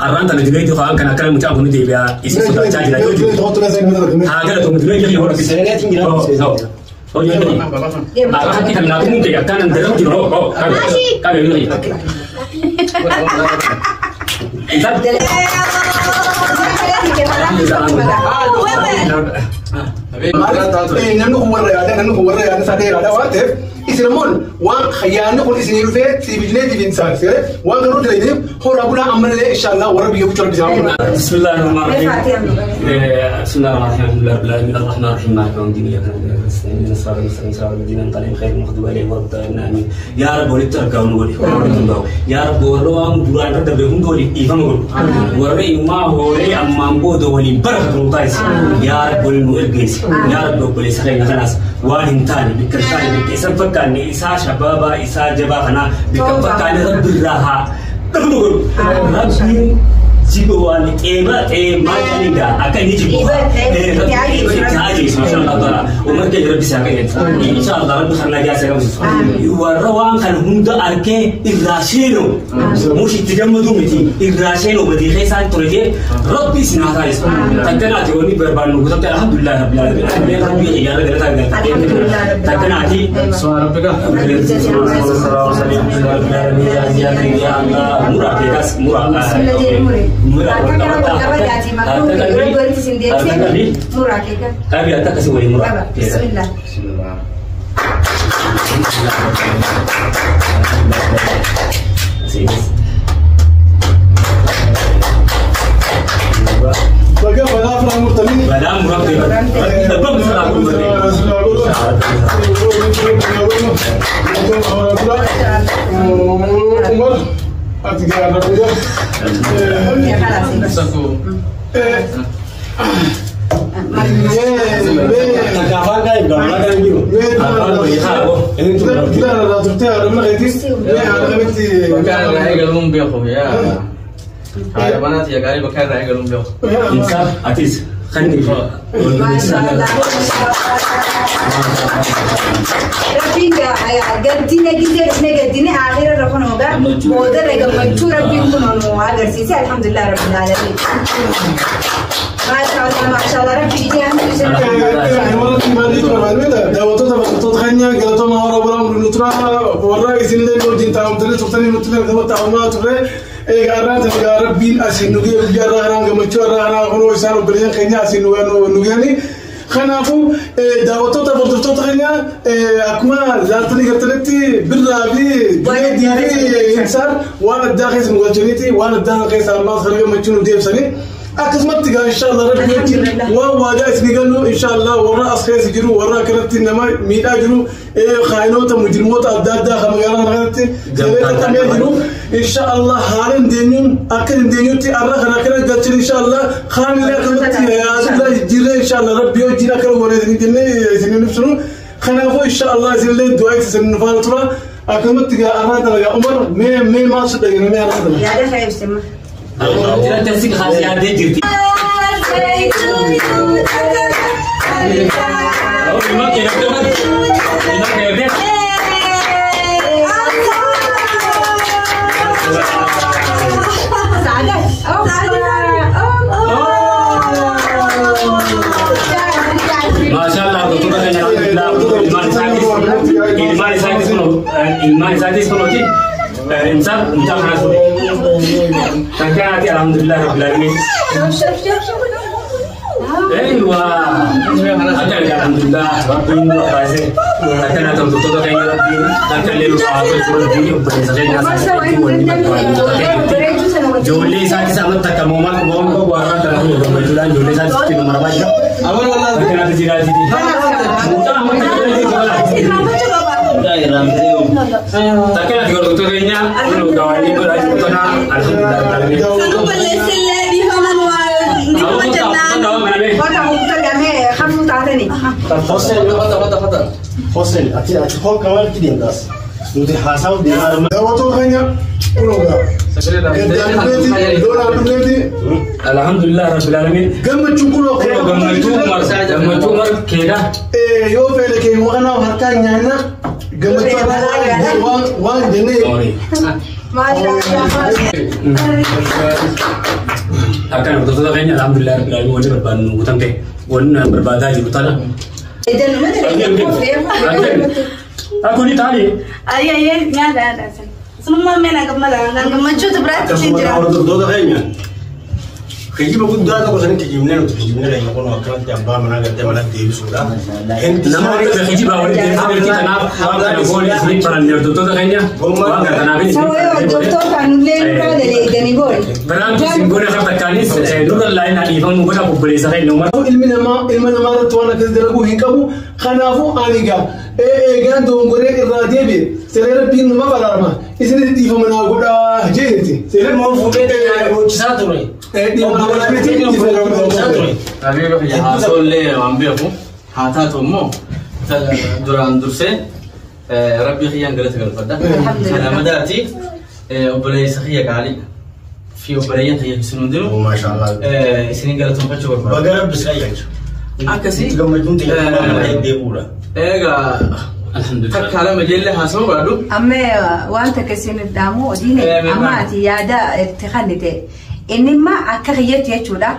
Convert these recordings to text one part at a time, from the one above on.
Arraan tana Junaydii waan kana akkana mucaan kun deebi'aa isin sodaachaa jira jechuudha. Haa galatoomnu Junaydii kiyya hora. Akka kan naatu mun kee akkaan daran jiru hoo qabe qabe nuyi. Namni kun warra yaada namni kun warra yaada isaa dheeraadha waan ta'eef isin immoo waan yaadni kun isinii dhufee siif ijilee siif hin waan kan nuti dalagnee horaa bulaa ammallee inshaallah warra biyya bulchu rabbi isaa godha. Bismillahirrahmanirrahim. Bismillahirrahmanirrahim. Alhamdulillah rabbil alamin arrahmanir rahim maliki yawmiddin iyyaka na'budu wa iyyaka nasta'in ihdinas siratal mustaqim siratal ladzina an'amta alaihim ghayril maghdubi alaihim waladdallin amin. Yaa Rabbi walitti argamu godhi. Yaa Rabbi warra waan duraan irra dabre hunda waliin dhiifama godhu. Warra imaa hoolee ammaan booda waliin barakatu nu taasisi. Yaa Rabbi waliin nu ergeessi. Yaa Rabbi obboleessa keenya kanaas waan hin taane bikka hin taane bikka isan fakkaanne isaa shabaabaa isaa jabaa kanaa bikka hin fakkaanne Rabbi irraa haa dhabnu godhu. Rabbiin jibu waan xeeba xeemaa jedhaniidha akka inni jibu itti hajeessu masha Allah taala umar keenya Rabbi isaa qajeelchu insha Allah Rabbi kan nagaa isa qabsiisu warra waan kana hunda arkee irraa seenuu mush itti gammaduu miti irraa seenuu badii keessaan ture jee Rabbi isin haa taasisu takkanaati wanni barbaannu guutamte alhamdulillah rabbil alamin alhamdulillah Rabbi xiyyaara galataa galata takkanaati Mura keekas mura. Qabi akka akkasii waliin mura. Bismillah. Baga balaa firaa murtanii. Balaa muramte dabba muraa kun Umar ati gaara biyya. Takkaafaan gaa'ib gaafaa kan jiru. Afaan wayii haa boo. Inni tun rabbi. Bakka irraa eegaluun beeku yaa. Haadha manaati yaa gaarii bakka irraa eegaluun beeku. Insaaf atis kan inni Rabbiin gaddina gisee dhufne gaddine aakhira irra kun ogaa boodarra gammachuu Rabbiin kun nu agarsiise alhamdulillah rabbil alamin. Maasha Allah maasha Allah Rabbi ijaan Daawwattoota bakkoota keenya galatooma hora bulaa nutura warra isinillee wajjin taa'amtanii turtanii nutti gama taa'amaa turre. Egaa irraa egaa Rabbiin asiin nu ga'e guyyaa irraa kanaan gammachuu irraa kanaan kunoo isaan obboleeyyan keenya asiin nu ga'ani. Kanaafuu daawwattoota hordoftoota keenya akkuma laaltanii gartanitti birraa fi Junaydii fi Insaan waan addaa keessa nu galchaniiti waan addaa keessa ammaas kan gammachuu nu deebisanii. Akkasumatti egaa inshaallah Rabbi wajjin waan waadaa isinii gallu inshaallah warra as keessa jiru warra akkanatti nama miidhaa jiru kaayinoota mujrimoota adda addaa kan magaalaa kana keessatti jalee xaxamee jiru inshaallah haala hin deenyuun akka hin deenyutti arra kana akkana galchin inshaallah kaanillee akkanatti yaadullah jijjiirree inshaallah Rabbi wajjin akkana goonee isinii jennee isinii ibsinu. Kanaafuu inshaallah isinillee du'aa isin nu faana tura. Akkasumatti egaa arraa tana egaa Umar mee mee maal si dhageenye mee arraa tana. Yaada kee ibsima. Jiraatti si kaasee yaaddee jirti. Ilma kee ilma kee Maasha Allah hordoftoota keenya alhamdulillah ilmaan isaatis kun ilmaan isaatis kunuuti insaaf mucaa kanaa ture. Takkanaati alhamdulillah rabbil alamin. Eywa. Akka alhamdulillah Rabbiin nu baase. Takkanaati hordoftoota keenya Rabbiin akka illee nu haa tolchu Rabbiin obboleessa keenya Ijoollee isaatis amatti akka moomaa qabu qabu warra kana kun gammachuudhaan ijoollee isaatis itti nama rabaa jira. Amal wallah. Takkanaati jiraati. Mucaa amatti Takkanaati hordoftoota keenya kun gawaanii godhaa jiru kana alhamdulillah rabbil alamin. Fata fata. Hoseen ati ati hoo kamalitti deemtaas nuti haasawu deemaa jirra. Daawwattoota keenya kunoo egaa gaddaan dhufneeti lolaan dhufneeti Alhamdulillah rabbil alamin. gammachuun kunoo Gammachuu Umar gammachuu Umar keedha. Yoo feene keenya kanaaf harkaan nyaanna gammachuu waan waan jennee Maashaallah. Akkana hordoftoota keenya alhamdulillah rabbil alamin wanni barbaadnu guutamte wanni barbaadaa jiru tana. Akkuni taali. Ayyee nyaata nyaata. Sunummaa meena gammada gammachuutu biraatti ishee jira. Hordoftoota keenya. Kijiba guddaa tokko sanitti kijibnee nuti kijibnee keenya kun akkanatti abbaa manaa gartee mana deebisuudha. Nama walitti kijibaa walitti deebisee kanaaf waan kana goone isin baranne hordoftoota keenya waan kana kanaaf isin Sababa hordoftoota nullee nurraa daleeganii goone. Baraan isin goone kan takkaanis nurra laayinaa dhiifamu godha obboleessa keenya uummata. Ilmi namaa ilma namaa irratti waan akkas dalaguu hin qabu. Kanaafuu ani egaa eegaan dogongoree irraa deebi'e seera rabbiin nama baraarama. Isinis dhiifama naa godhaa jeeti. Seera Ilmoo fuudhee hojjisaa ture. Dhiifama naa godhaa miti dhiifama naa godhaa ture. Habiba kiyya haasawallee waan beeku haa taatu immoo duraan dursee rabbii kiyyaan galata galfadha. Kana madaati obboleessa kiyya qaalii fi obboleeyyan kiyya isin hundinuu Maashaallah. isinin galatoonfachuu barbaada. Baga rabbi si qayyaachu. Akkasii Gammachuun xiyyeeffannaa mana deebi'uudha. Egaa takka lama jeellee haasawuu baadhu. Amma waan takka isin dhaamu odiine amma ati yaada itti kennite inni imma akka kiyyatti jechuudha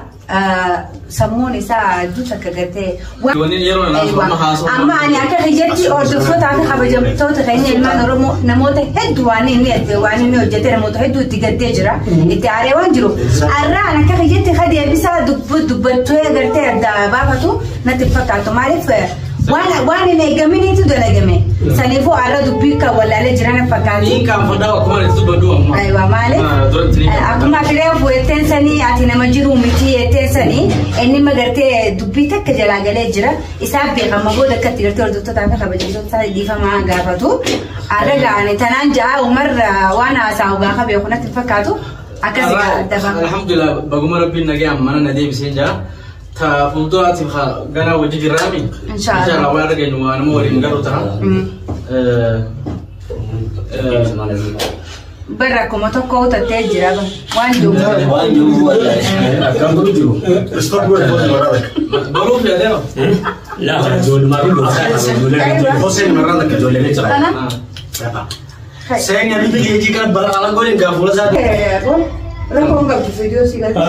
sammuun isaa hedduu takka gartee Wanni yeroo na haasawuu amma ani akka kiyyatti hordoftootaa fi kabajamtoota keenya ilmaan Oromoo namoota hedduu waan inni waan inni hojjete namoota hedduu itti gaddee jira itti aaree waan jiru arraan akka kiyyatti kadeebisaa dubbattee gartee adda baafatu natti fakkaatu maaliif waan hin eegaminiitu dalagame saniifuu arra dubbii kan wallaalee jiran fakkaatu. Ni kaanfadhaa akkuma itti dubbadhu amma. Aywa maaliif Duratti ni kaanfadhaa. akkuma ati jetteen sanii ati nama jiru miti jetteen sanii inni magartee dubbii takka jalaa galee jira isaa beekama booda akkatti gartee hordoftootaa fi kabajamtoota dhiifamaa gaafatu arra gaane tanaan ja'a Umar waan haasa'u gaafa beeku natti fakkaatu akkasii dabaa. Alhamdulillah baguma rabbiin nagaa mana na deebisee jira. Ta fuulduraatiif ganaa wajji jirraami. Inshallah. Inshallah waan arginu waan nama waliin garu ta'a. Barra akkuma tokko utattee jira waan jiru. Waan jiru akkam godhu jiru. Stop godhe bosi maraa takka. Baruuf yaadeera. Laa ijoollumaa fi ijoollee Hoseen maraa takka. ijoollee jira. Kana? Seen abidda geejii kana bara alan godhin gaafuula isaa. Rakkoon qabdu viidiyoo si galcha.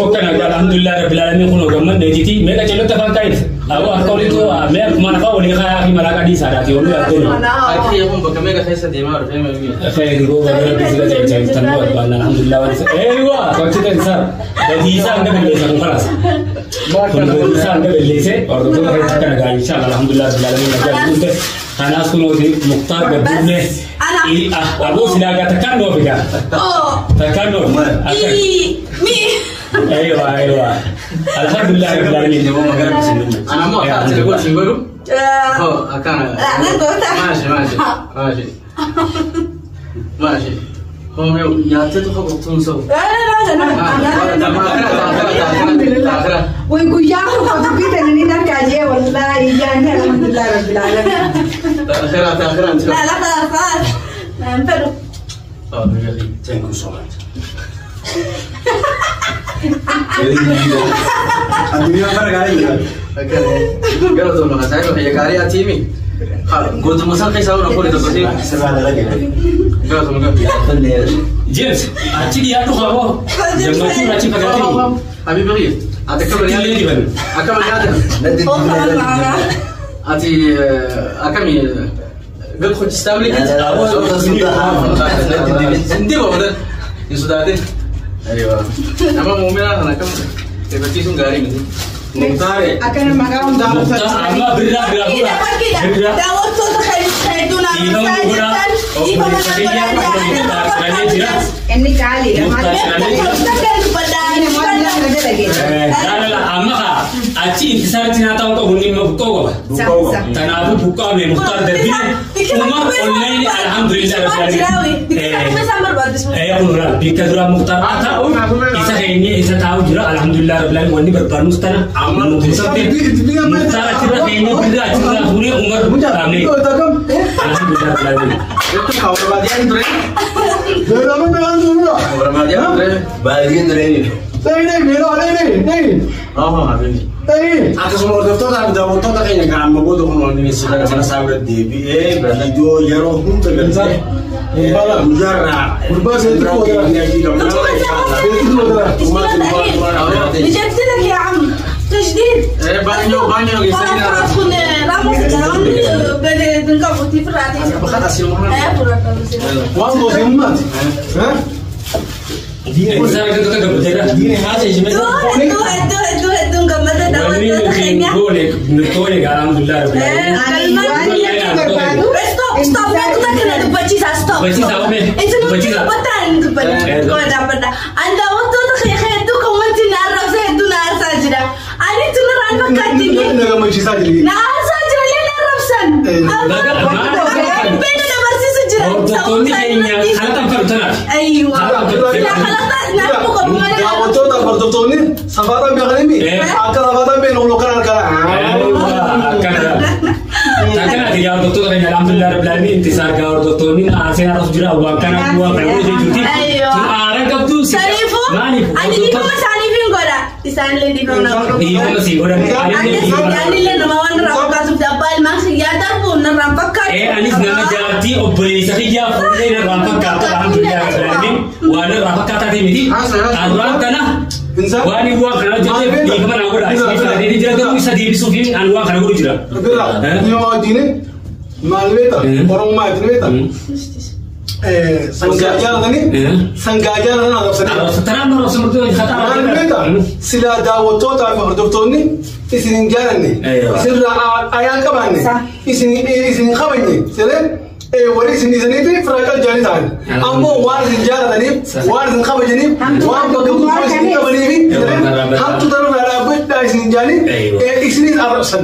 Akkana alhamdulillah rabbil alamin kun gammadneetiti meeqa cellotti afaan kaa'if aboo harka oliitu mee akkuma nafaa olii kaayaa fi malaaqa dhiisaadhaati olii arginu. Harki kun bakka meeqa keessa deemaa dhufee meeqa. Khayri rooba rabbi sila jajjabi tanuu barbaanna alhamdulillah waan eeywa sochii ta'insaa badiisaa hanga balleessa kun kalaas. Kun badiisaa hanga balleesse hordoftoota keessatti kana gaarii inshallah alhamdulillah rabbil alamin nagaa guute. Kanaas kunooti Muktaar gadduufne aboo silaa gaa takkaan noofi gaa. Takkaan noofi. Eeywa eeywa alhamdulillah rabbil alamin. Ana ammoo akka ati godhu sin godhu. Hoo akkana. Maashi maashi maashi. Maashi. Hoo mee nyaattee tokko qoftuun sa'u. Way guyyaa kun dubbii tana ni harkaa jee wallaahi yaadni alhamdulillah rabbil alamin. Taakhira taakhira. Thank you so much. Addunyaa bara gaarii jira. Galatoon maqaa isaa kiyya gaarii atiimi. Gootuma san keessaa hunda koo tokko Sirraa dalagee. Galatoon maqaa. James achi dhiyaadhu qaboo gammachuun achi fagaatee. Habibi kiyya ati akkam Illee diban. akkam nyaata ati akkami gad hojjistaa bilikit Hindi ba wala hin sodaatin. Aywa. Nama muuminaa kana akkam eeggachiisuun gaarii miti. Muktaare. Akkana maqaa hundaa Muktaar amma birraa biraa fuudha. Birraa. Dhiifama godhaa. Obboleessa kiyya Muktaar siranii jira. Inni qaaliidha. Muktaar siranii jira. Inni Lala amma kaa achi intisaarratti naa ta'uu qabu inni buqqoo qaba. Kanaafuu buqqaame Muktaar darbine Umar onlaayinii alhamdulillah rabbil alamin. Kun bikka duraa Muktaar haa ta'u isa keenyee isa taa'u jira alhamdulillah rabbil alamin wanni barbaadnus tana Muktaar achirra keenyee birraa achirraa fuunee Umar dhaabnee alhamdulillah rabbil alamin. Jettu kaa warra baadiyyaa hin ture. Beelama beelaan turudha. Warra baadiyyaa hin ture. Baay'een ture. Nee nee beelaa nee nee nee. Haa habibi. Akkasuma hordoftootaa fi daawwattoota keenya kan amma booda kun wanni sirra mana isaa bira deebi'ee viidiyoo yeroo hunda galtee guyyaarraa نجدد لك يا عم تجديد. بانيو بانيو Waan gootee ummaati. Na gammachiisaa jirti. Daawwattoota hordoftoonni safaadhaan beekanii akka safaadhaan beeknu kan harkaa. Akkanati yaa hordoftoota keenya alhamdulillah rabbil alamin intisaar gaa hordoftoonni aaseen arras jira waan kana waan kana godhe jechuuti. Tun aara qabdu Saniifuu ani dhiifama isaaniif hin godha. Isaanillee dhiifama na godhu. Dhiifama sii godhan. Anillee nama waan irraa fakkaatuuf abbaa ilmaan kiyyaa darbu narraan fakkaatu. Anis nama jaartii obboleessa kiyyaa fuullee narraan fakkaatu alhamdulillah rabbil alamin waan irraa fakkaataa ta'e miti. Arraan kana waan inni waan kana hojjeteef dhiifama naa godha. Isiniif jira garuu isa deebisuuf ani waan kana godhu jira. Bira nama wajjin maal beekta Oromummaa ittiin beekta. Sangaa jaalatanii sangaa jaalatan arrabsanii. Tanaan arrabsamtu Maal beekta silaa daawwattootaa fi hordoftoonni isin hin jaalanne isinirraa ayaan qabaanne isin hin kabajne siree warri isin dhiisaniifi firaaqa jaanii ta'an. Ammoo waan isin jaalataniif waan isin kabajaniif waan bakka buufaa isin qabaniif hamtu tanarraa dhaabbadhaa isin hin jaalin isinis arrabsan.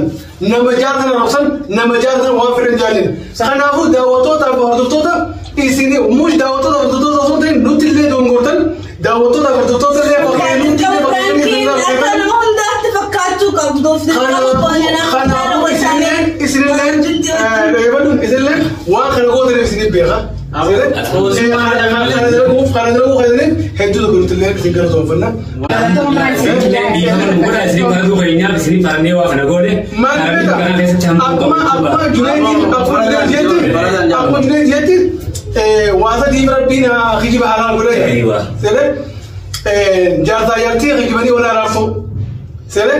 Nama jaalatan arrabsan nama jaalatan waan fedhan jaalin. Kanaafuu daawwattootaa fi hordoftoota isin mush daawwattoota hordoftoota osoo ta'in nutti illee dongortan daawwattoota hordoftoota illee bakkee nutti illee Kanaafuu isinillee isinillee waan kana gootaniif isinif beeka. Kana dalaguu keessaniif hedduu tokko nuti illee isin galatoonfanna. Maal beekta? Akkuma akkuma Junaydii akkuma Junaydii akkuma Junaydii jetti waan sadii rabbiin kijiba halaal godhe. Siree jaarsaa jaartii kijibanii wal araarsuu. Siree